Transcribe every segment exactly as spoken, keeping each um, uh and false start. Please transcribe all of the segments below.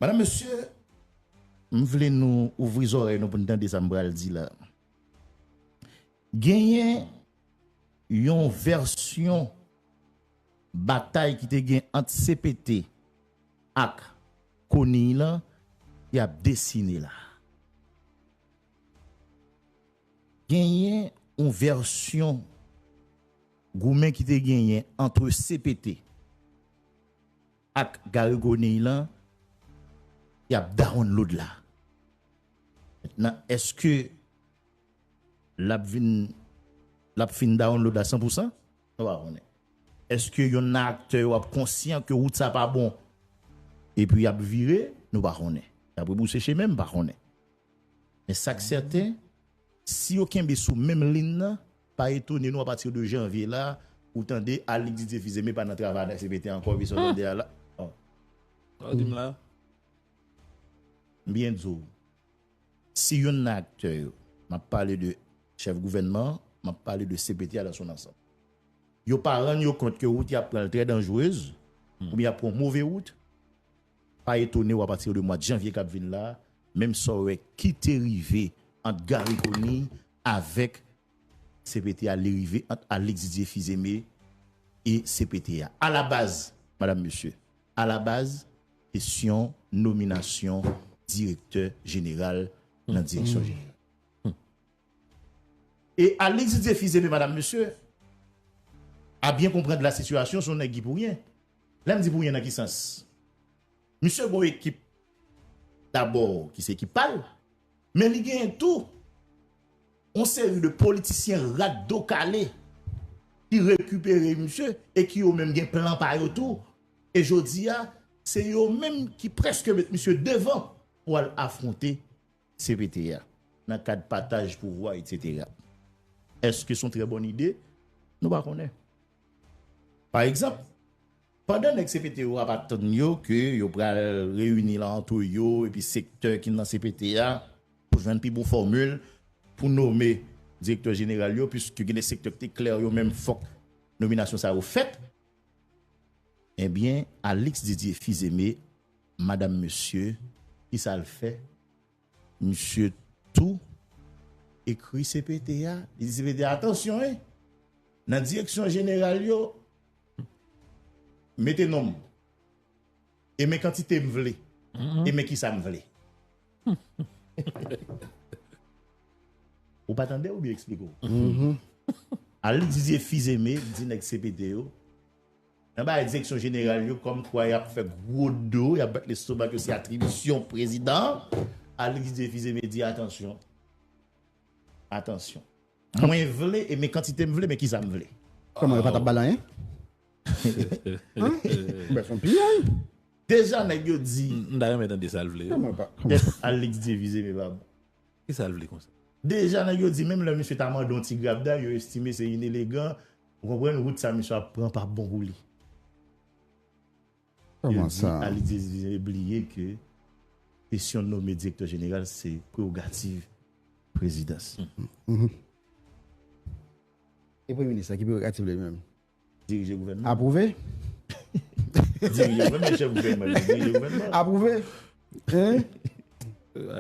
Madanm, mesye, m vle nou ouvri zòrèy nou pou n tande sa m pral di la. Genyen yon vèsyon batay ki te gen ant C P T ak Conille lan y ap desine la. Genyen yon vèsyon goumen ki te genyen ant C P T ak Garry Conille lan y ap download la. Mentnan, èske l ap vin, l ap fin download la san pou san? Nou pa konnen. Èske yonn nan aktè yo ap konsyan ke wout sa pa bon epi y ap vire? Nou pa konnen. Y ap rebouse chemen, m pa konnen. Men sa k sèten, si yo kenbe sou menm liy nan, pa etone nou apati de janvye la, ou tande Alix Didier Fils-Aimé pa nan travay nan C P T ankò, epi sa w tande a la. Oh. Sa w di m la? M byen di w, si yonn nan aktè yo, m ap pale de chèf gouvènman an, m ap pale de C P T a dans son ensemble. Yo pa rann yo kont ke wout y ap pran l trè danjerez, oubyen y ap pran yon move wout, pa etone w apati de mwa janvye k ap vin la, menm sa w wè ki te rive ant Garry Conille avèk C P T a, li rive ant Alix Didier Fils-Aimé e C P T a. Alabaz, madanm, mesye, alabaz, se yon nominasyon direktè jeneral nan direksyon jeneral. E Alix Didier Fils-Aimé, madanm, mesye, a byen konprann la sitiyasyon, se yon nèg ki pou ryen. Lè m di pou ryen nan ki sans? Misye gen yon ekip dabò ki se ekip pa l, men li genyen tou yon seri de politisyen rat do kale ki rekipere misye e ki yo menm gen plan pa yo tou. E jodi a, se yo menm ki prèske met misye devan pou al afwonte C P T a nan kad pataj pouvwa, etsetera. Èske se yon trè bòn ide? Nou pa konnen. Pa egzanp, pandan nèg C P T yo ap atann yo ke yo pral reyini la antre yo epi sektè ki nan C P T a pou jwenn pi bon fòmil pou nome direktè jeneral yo, piske gen de sektè ki te klè yo menm fòk nominasyon sa yo fèt, ebyen, Alix Didier Fils-Aimé, madanm, mesye, kisa l fè? Misye tou ekri C P T a. Li di C P T a, atansyon, wi. Nan direksyon jeneral yo, mete non m. E men kantite m vle. E men kisa m vle. Ou pa tande oubyen eksplike w? Alix Didier Fils-Aimé di nèg C P T yo, nan bagay direksyon jeneral yo, kòmkwa y ap fè gwo do, y ap bat lestomak yo, se atribisyon prezidan an. Alix Didier Fils-Aimé di, atansyon. Atansyon. Mwen vle, e men kantite m vle, men kisa m vle. Kòman, yo pa t ap ba l anyen? Hein? Ben, se yon piyay. Deja, nèg yo di, m ta renmen tande sa l vle. Kòman pa? Tèt Alix Didier Fils-Aimé pa bon. Kisa l vle konsa? Deja, nèg yo di, menm lè misye ta mande yon ti grapday, yo estime se inelegan. Ou konprann, wout sa misye ap pran pa bon pou li. Yo di, Alix Didier bliye ke kesyon nome direktè jeneral se prewogativ prezidans. E premye minis la, ki prewogativ li menm? Dirije gouvènman. Apwouve? Dirije gouvènman, chèf gouvènman, dirije gouvènman. Apwouve? Hein?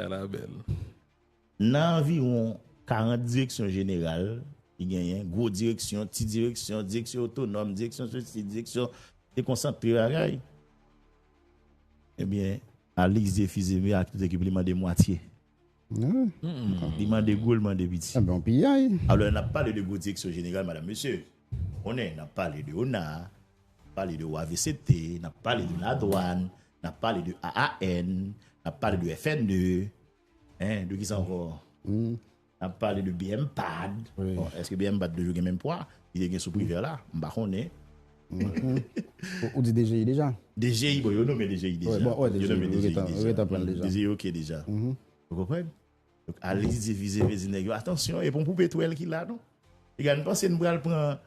Ala bèl. Nan anviwon karant direksyon jeneral, li genyen gwo direksyon, ti direksyon, direksyon otonòm, direksyon sesi, direksyon dekonsantre bagay. Ebyen, Alix Didier Fils-Aimé ak tout ekip li mande mwatye. Li mande gwo, li mande piti. Alò, n ap pale de gwo direksyon jeneral, madanm, mesye. Konnen, n ap pale de ona, n ap pale de O A V C T, n ap pale de ladwàn, n ap pale de A A N, n ap pale de F N E, hein, de kisa ankò? N ap pale de B M pad. Bon, èske B M pad toujou gen menm pwa li te gen sou Privè la? M pa konnen. Ou, ou di D G I deja? D G I, bon, yo nome D G I deja. Yo nome D G I deja. D G I oke deja. Ou konprann? Donk, Alix Didier Fils-Aimé di nèg yo, atansyon, e pa yon poupe twèl ki la, non. Piga, n panse n pral pran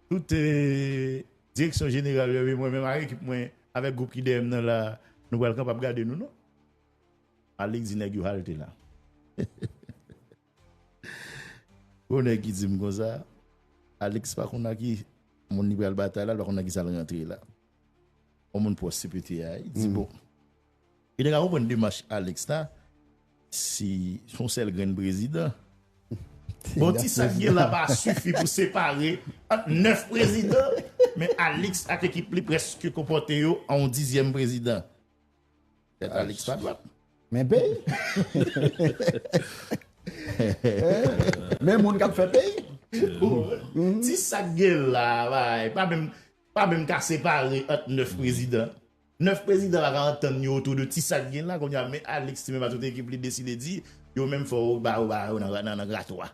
tout, eh, direksyon jeneral yo, epi mwen menm ak ekip mwen, avèk gwoup ki dèyè m nan la, nou pral kanpe ap gade nou, non. Alix di nèg yo halte la. Gon nèg ki di m konsa, Alix pa konn ak ki moun li pral batay la, li pa konn ak kisa l rantre la. Yon moun pwòch C P T a, li di, bon, Yo te ka konprann demach Alex la si se yon sèl grenn prezidan. Bon, ti sa k gen la pa sifi pou separe ant nèf prezidan, men Alex ak ekip li prèske konpòte yo an yon dizyèm prezidan. Tèt Alex pa dwat. Men peyi. Men moun k ap fè peyi. Ti sa k gen la, bay, pa menm, pa menm ka separe ant nèf prezidan. Nèf prezidan pa ka antann yo otou de ti sa k gen la, kounye a, men Alex li menm ak tout ekip li deside di, yo menm fò yo ba yo, ba yo nan, nan, nan grato a.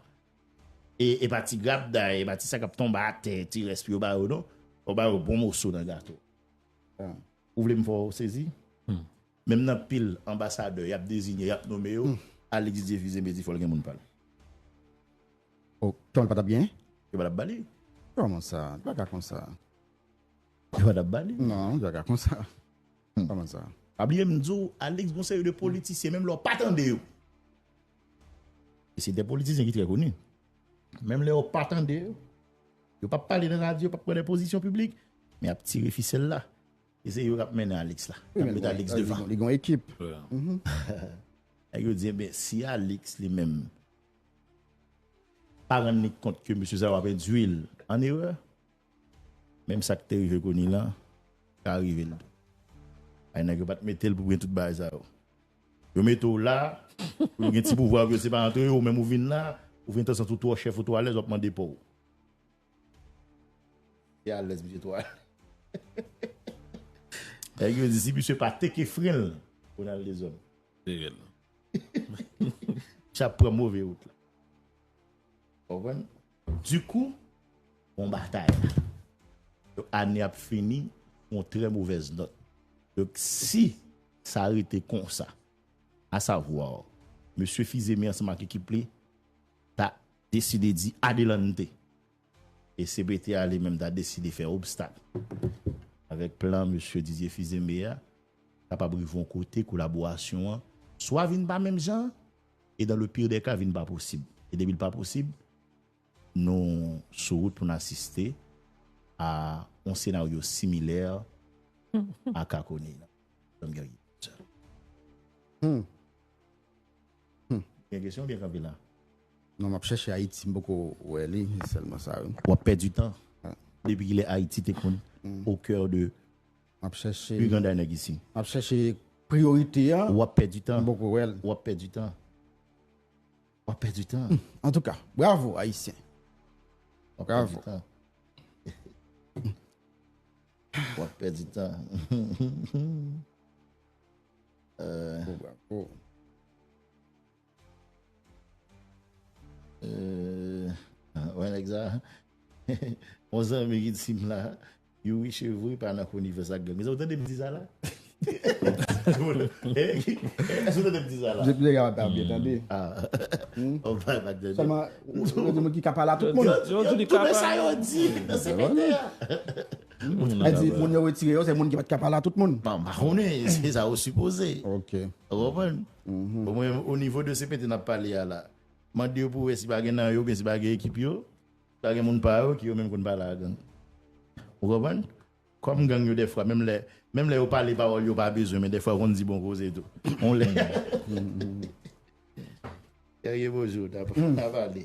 E, e pa ti grapday, e pa ti sa k ap tonbe atè, ti rès pou yo ba yo, non. Fò ba yo bon moso nan gato. Ou vle m fè w sezi? Menm nan pil anbasadè y ap deziye, y ap nonmen yo, Alex Didier Fils-Aimé di fò l gen moun pa l. Oh, kòman l pa t ap gen? Yo pa t ap ba li. Kòman sa? Li pa ka konsa. Yo pa t ap ba li. Non, li pa ka konsa. Kòman sa? Pa bliye m di w, Alex gon seri de politisyen, menm lè w pa tande yo. E se de politisyen ki trè koni. Menm lè w pa tande yo, yo p ap pale nan radyo, yo p ap pran de pozisyon piblik, men y ap tire fisèl la. E se yo k ap mennen Alex la. K ap met Alex devan. Li gon ekip. Nèg yo di, enben, si Alex li menm pa rann li kont ke mesye sa yo ap endwi l an erè, menm sa k te rive Conille la, ka rive l tou. Ay nèg yo pa t mete l pou gen tout bagay sa yo. Yo mete w la, pou yo gen ti pouvwa, yo se pa antre yo, ou menm ou vin la, ou vin tansan tou twò chèf, ou twò alèz, w ap mande pa w. Se alèz, misye twò alèz. Nèg yo di si misye pa teke fren l, Ronald Dezòm. Misye ap pran move wout la. Konprann? Dikou, bon batay la. Donk, ane ap fini, yon trè movèz nòt. Donk, si sa rete konsa, asavwa, mesye Fils-Aimé ansanm ak ekip li ta deside di adelante. E C P T a li menm ta deside fè obstak avèk plan mesye Didier Fils-Aimé a, kapab rive yon kote kolaborasyon an swa vin pa menm jan, e dans le pire des cas vin pa posib. E depi l pa posib, nou sou wout pou n asiste a yon senaryo similè a ka Conille la. Dòm Guerrier. Gen kesyon oubyen kanpe la? Non, m ap chèche Ayiti, m poko wè li, se sèlman sa wi. W ap pèdi tan. Depi kilè Ayiti te konn au cœur de M ap chèche, pi grann nèg isi? M ap chèche priyorite a. W ap pèdi tan. M poko wè l. W ap pèdi tan. W ap pèdi tan. Antouka, bravo Ayisyen. W ap Bravo. Pèdi tan. W ap pèdi tan. Euh, Bravo. euh, wè nèg sa. Yon zanmi ki di m la, Youri Chevry pa nan konivans ak gang. Mezanmi, ou tande m di sa la? Èske ou tande m di sa la? Depi lè gade ap byen tande. Ah. Oh, pa, pa tande. Sèlman, ou di moun ki ka pale a tout moun. Yo, yo, yo, tout sa yo di nan C P T a. Sa di moun yo retire yo, se moun ki pa t ka pale a tout moun. Bon, m pa konnen, se sa ou sipoze. Ok. Ou konprann? Bon, mwen, o nivo de C P T n ap pale a la, mande yo pou wè si pa gen nan yo, oubyen si pa gen ekip yo, si pa gen moun pa yo, ki yo menm konn pale a gang. Ou konprann? Kòm gang yo dèfwa, menm lè, menm lè yo pale pawòl yo pa bezwen, men dèfwa yo konn di bon koze tou. On lè. Guerrier, bonjou, n ap, n ap pale.